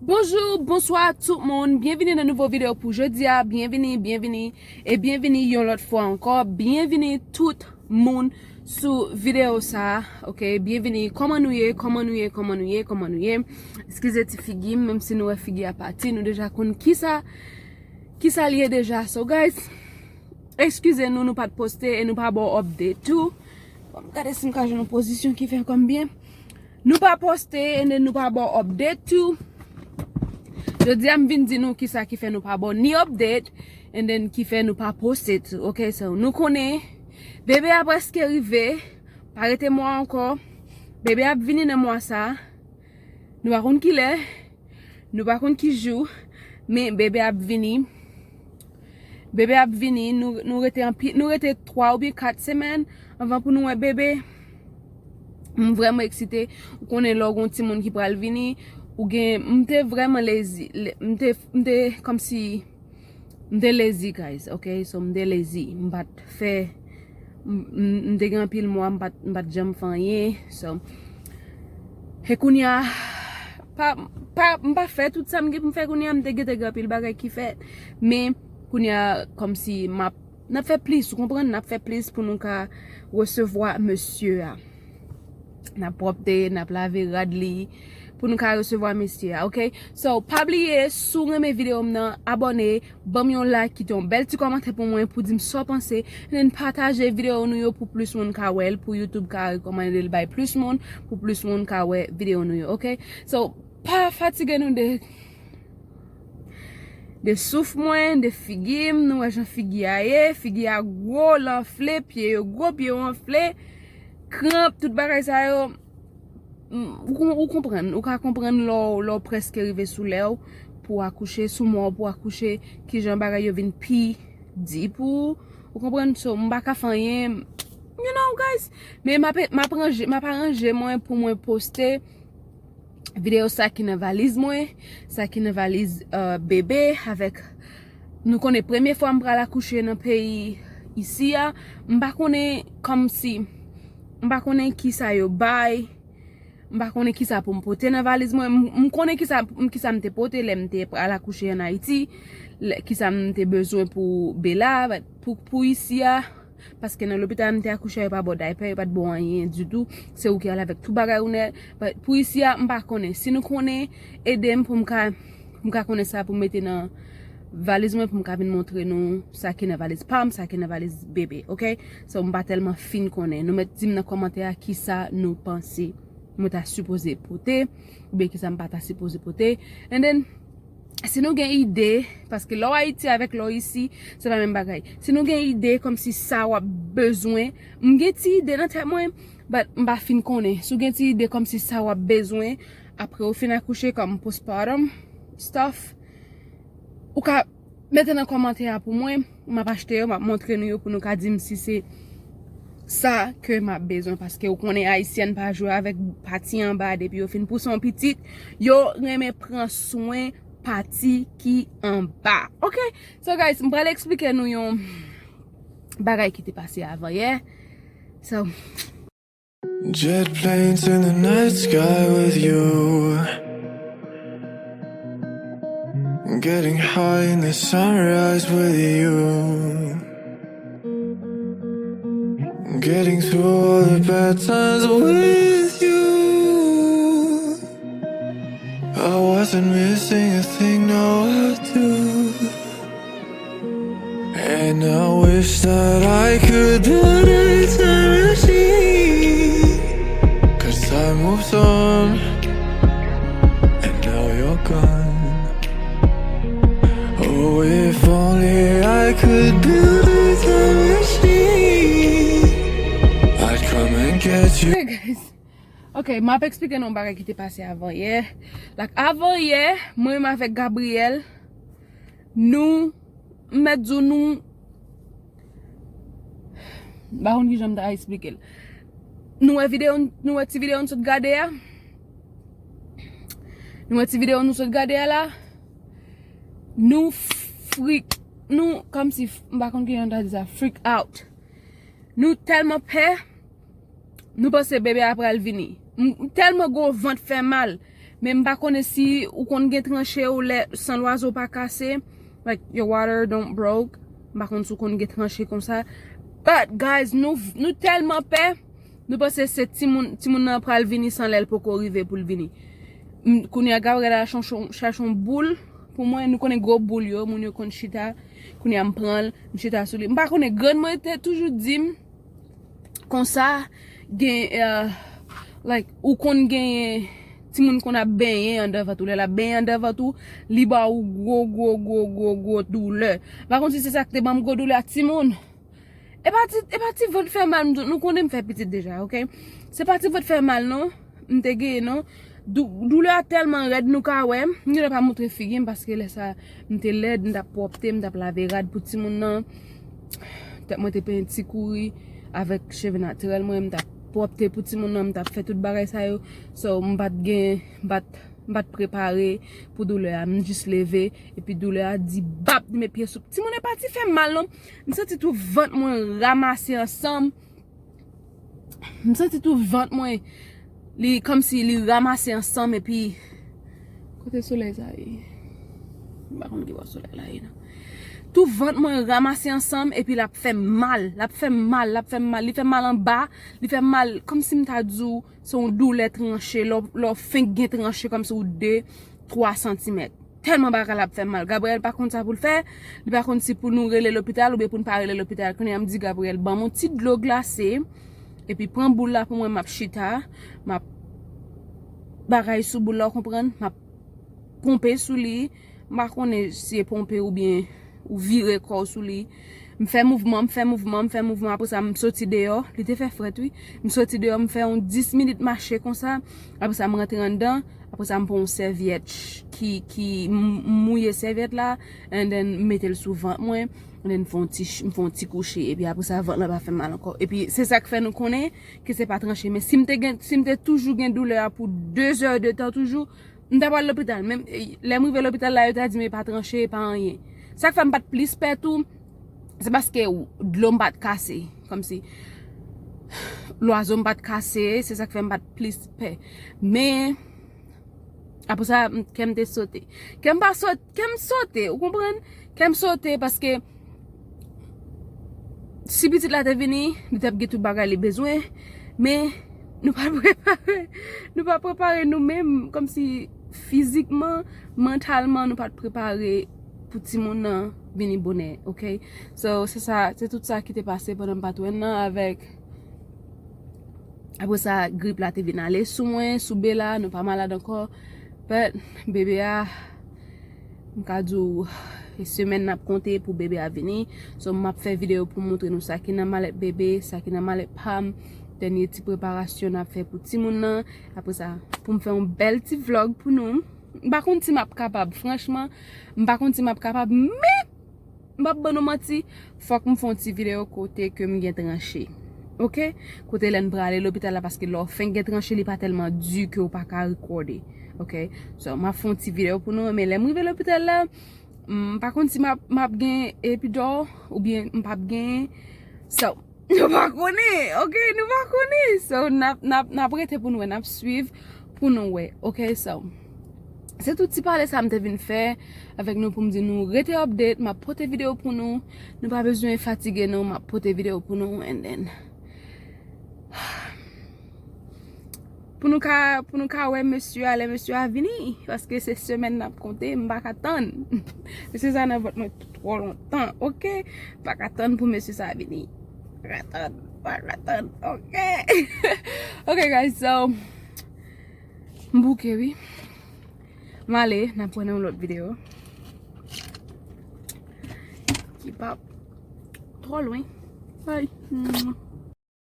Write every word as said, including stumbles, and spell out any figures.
Bonjou, bonswa tout moun. Byenvini nan nouvo videyo pou jodi a. Byenvini, byenvini, e byenvini yon lòt fwa ankò. Byenvini tout moun sou videyo sa a. Ok, byenvini. Kòman nou ye? Kòman nou ye? Kòman nou ye? Kòman nou ye? Eskize ti figi m, menm si nou wè figi a pati, nou deja konn kisa, kisa l ye deja. So, guys, eskize nou, nou pa t poste e nou pa ba w update tou. Bon, gade si m ka jwenn yon pozisyon ki fè kò m byen. Nou pa poste, and then nou pa ba w update tou. Jodi a m vin di nou kisa ki fè nou pa ba w ni update, and then ki fè nou pa poste tou. Ok, so nou konnen bebe a prèske rive, pa rete mwa ankò. Bebe ap vini nan mwa sa. Nou pa konn kilè, nou pa konn ki jou, men bebe ap vini. Bebe ap vini, nou, nou rete anpi, nou rete twa oubyen kat semèn anvan pou nou wè bebe. M vrèman eksite. Ou konnen lè w gen yon timoun ki pral vini, ou gen, m te vrèman lazy, le- m te, m te kòmsi, m te lazy, guys, ok? So, m te lazy, m pa t fè, m, m, m te gen anpil mwa, m pa t, m pa t janm fè anyen. So, e kounye a, pa, pa, m pa fè tout sa m gen pou m fè kounye a, m te gentan gen anpil bagay ki fèt. Men, kounye a, kòmsi m ap, n ap fè plis, ou konprann? N ap fè plis pou nou ka resevwa mesye a. N ap pwòpte, n ap lave rad li, pou nou ka resevwa mesye a, ok? So, pa bliye, si w renmen videyo m nan, abòne, ban m yon like, kite yon bèl ti kòmantè pou mwen, pou di m sa w panse, and then pataje videyo nou yo pou plis moun ka wè l, pou YouTube ka rekòmande l bay plis moun, pou plis moun ka wè videyo nou yo, ok? So, pa fatige nou de, de souf mwen, de figi m, nou wè jan figi a ye, figi a gwo, l anfle, pye yo gwo, pye yo anfle, kranp, tout bagay sa yo. M, ou kon- ou konprann, ou ka konprann lè w, lè w prèske rive sou lè w pou w akouche, sou mwa w pou w akouche, kijan bagay yo vin pi di pou ou. Ou konprann? So, m pa ka fè anyen, you know, guys. Men m ap, m ap ranje, m ap aranje mwen pou mwen poste videyo sa ki nan valiz mwen, sa ki nan valiz, euh, bebe, avèk, nou konnen premye fwa m pral akouche nan peyi isi a, m pa konnen kòmsi, m pa konnen kisa yo bay, m pa konnen kisa pou m pote nan valiz mwen, m, m konnen kisa, kisa m te pote lè m te pral akouche an Ayiti, lè, kisa m te bezwen pou Bela, pou, pou isi a, paske nan lopital m te akouche a, yo pa ba w daypè, yo pa t ba w anyen ditou. Se ou ki al avèk tout bagay ou nèt. But pou isi a, m pa konnen. Si nou konnen, ede m pou m ka, pou m ka konnen sa pou m mete nan valiz mwen, pou m ka vin montre nou sa ki nan valiz pa m, sa ki nan valiz bebe, ok? So, m pa tèlman fin konnen. Nou mèt di m nan kòmantè a kisa nou panse mwen ta sipoze pote, oubyen kisa m pa ta sipoze pote. And then, si nou gen ide, paske lè w Ayiti avèk lè w isi, se pa menm bagay. Si nou gen ide kòmsi sa w ap bezwen, m gen ti ide nan tèt mwen, but m pa fin konnen. Si w gen ti ide kòmsi sa w ap bezwen, apre w fin akouche, kòm postpartum stuff, ou ka mete nan kòmantè a pou mwen, m ap achte yo, m ap montre nou yo pou nou ka di m si se sa ke m ap bezwen, paske ou konnen Ayisyèn pa jwe avèk pati anba, depi yo fin pouse yon pitit, yo renmen pran swen pati ki anba. Ok? So guys, m pral eksplike nou yon bagay ki te pase avan yè. So, Jet planes in the night sky with you. Getting high in the sunrise with you. Getting through all the bad times with you. I wasn't missing a thing, now I do. And I wish that I could build a time machine. Cause time moves on, and now you're gone. Oh, if only I could build a time machine. I'd come and get you. Hey guys. Ok, m ap eksplike nou yon bagay ki te pase avan yè. Like, avan yè, mwen menm avèk Gabriel, nou, m mèt di w nou, m pa konn kijan m ta eksplike l. Nou wè videyo, nou wè ti videyo nou sot gade a? Nou wè ti videyo nou sot gade a la? Nou frik, nou, kòmsi, m pa konn kijan m ta di sa, freak out. Nou tèlman pè, nou panse bebe a pral vini. M, m tèlman gwo vant fè mal. Men m pa konnen si ou konn gen tranche ou lè san lwazo pa kase, like your water don't broke. M pa konn si ou konn gen tranche konsa. But guys, nou, nou tèlman pè, nou panse se timoun, timoun nan pral vini san lè l poko rive pou l vini. M, kounye a Gabriel al chache yon boul pou mwen, nou konnen gwo boul yo, moun yo konn chita, kounye a m pran l, m chita sou li. M pa konnen, grann mwen te toujou di m, konsa, gen, uh, like, ou konn genyen timoun konn ap benyen andan vant ou. Lè l ap benyen andan vant ou, li ba ou gwo, gwo, gwo, gwo, gwo doulè. M pa konn si se sa k te ban m gwo doulè a timoun. E pa ti, e pa ti vant fè mal, m, nou konnen m fè pitit deja, oke? Se pa ti vant fè mal, non. M te genyen, non. Dou, doulè a tèlman rèd, nou ka wè. M genlè pa montre figi m, paske lè sa, m te lèd, m t ap pwòpte, m t ap lave rad pou timoun nan. Tèt mwen te penyen ti kouri avèk cheve natirèl mwen, m t ap pwòpte pou timoun nan, m t ap fè tout bagay sa yo. So, m pa t gen, m pa t, m pa t prepare pou doulè a. M jis leve, epi doulè a di bap, di met pye sou. Timoun, e pa ti fè m mal, non. M santi tou vant mwen ramase ansanm. M santi tou vant mwen, li kòmsi li ramase ansanm epi, kote solèy sa ye? M pa konn ki bò solèy la ye, non. Tou vant mwen ramase ansanm epi l ap fè m mal, l ap fè m mal, l ap fè m mal, li fè m mal anba, li fè m mal kòmsi m ta di w se yon doulè tranche, lè w, lè w fenk gen tranche kòmsi w de, twa santimèt. Tèlman bagay la ap fè m mal. Gabriel pa konn sa pou l fè. Li pa konn si pou nou rele lopital oubyen pou n pa rele lopital. Kounye a m di Gabriel, ban m yon ti dlo glase, epi pran boul la pou mwen, m ap chita, m ap bagay sou boul la, w konprann? M ap ponpe sou li. M pa konnen si e ponpe oubyen ou vire kò w sou li. M fè mouvman, m fè mouvman, m fè mouvman. Apre sa, m soti deyò. Li te fè frèt, wi. M soti deyò, m fè yon dis minit mache konsa. Apre sa, m rantre anndan. Apre sa, m pran yon sèvyèt ki, ki m, m mouye sèvyèt la, and then m mete l sou vant mwen, and then m fè yon ti, m fè yon ti kouche, epi apre sa, vant lan pa fè m mal ankò. Epi se sa k fè nou konnen ke se pa tranche. Men si m te gen, si m te toujou gen doulè a pou de zè de tan toujou, m ta pral lopital. Men, eh, lè m rive lopital la, yo ta di m e pa tranche, e pa anyen. Sa k fè m pa t plis pè tou, se paske dlo m pa t kase. Kòmsi lwazo m pa t kase, se sa k fè m pa t plis pè. Men, apre sa, m, kè m te sote. Kè m pa sote, kè m sote, ou konprann? Kè m sote paske si pitit la te vini, li t ap gen tout bagay li bezwen. Men, nou pa t prepare, nou pa prepare nou menm, kòmsi fizikman, mantalman, nou pa t prepare pou timoun nan vini bonè, oke? So, se sa, se tout sa ki te pase pandan m pa t wè n nan avèk Apre sa, grip la te vin ale sou mwen, sou Bella, nou pa malad ankò. But, bebe a, m ka di w, e semèn n ap konte pou bebe a vini. So, m ap fè videyo pou montre nou sa ki nan malèt bebe, sa ki nan malèt pa m, dènye ti preparasyon n ap fè pou timoun nan. Apre sa, pou m fè yon bèl ti vlog pou nou. M pa konn si m ap kapab, franchman, m pa konn si m ap kapab, men m p ap ban nou manti, fòk m fè yon ti videyo kote ke m gen tranche. Oke? Kote lè n prale lopital la, paske lè w fenk gen tranche, li pa tèlman di ke w pa ka rekòde. Oke? So, m ap fè yon ti videyo pou nou, men lè m rive lopital la, m pa konn si m ap, m ap gen epidò oubyen m p ap gen. So, nou pa konnen, oke? Nou pa konnen. So, n ap, n ap, n ap rete pou nou wè, n ap swiv pou nou wè. Oke, so, se tout ti pale sa m te vin fè avèk nou pou m di nou rete update, m ap pote videyo pou nou. Nou pa bezwen fatige nou, m ap pote videyo pou nou, and then pou nou ka, pou nou ka wè mesye a, lè mesye a vini, paske se semèn n ap konte, m pa ka tann. Mesye sa nan vant mwen twò lontan, oke? M pa ka tann pou mesye sa vini. M pa ka tann, m pa ka tann, oke? Oke, guys, so, m bouke, wi. M ale, n ap wè nan yon lòt videyo. Ki p ap twò lwen. Bye.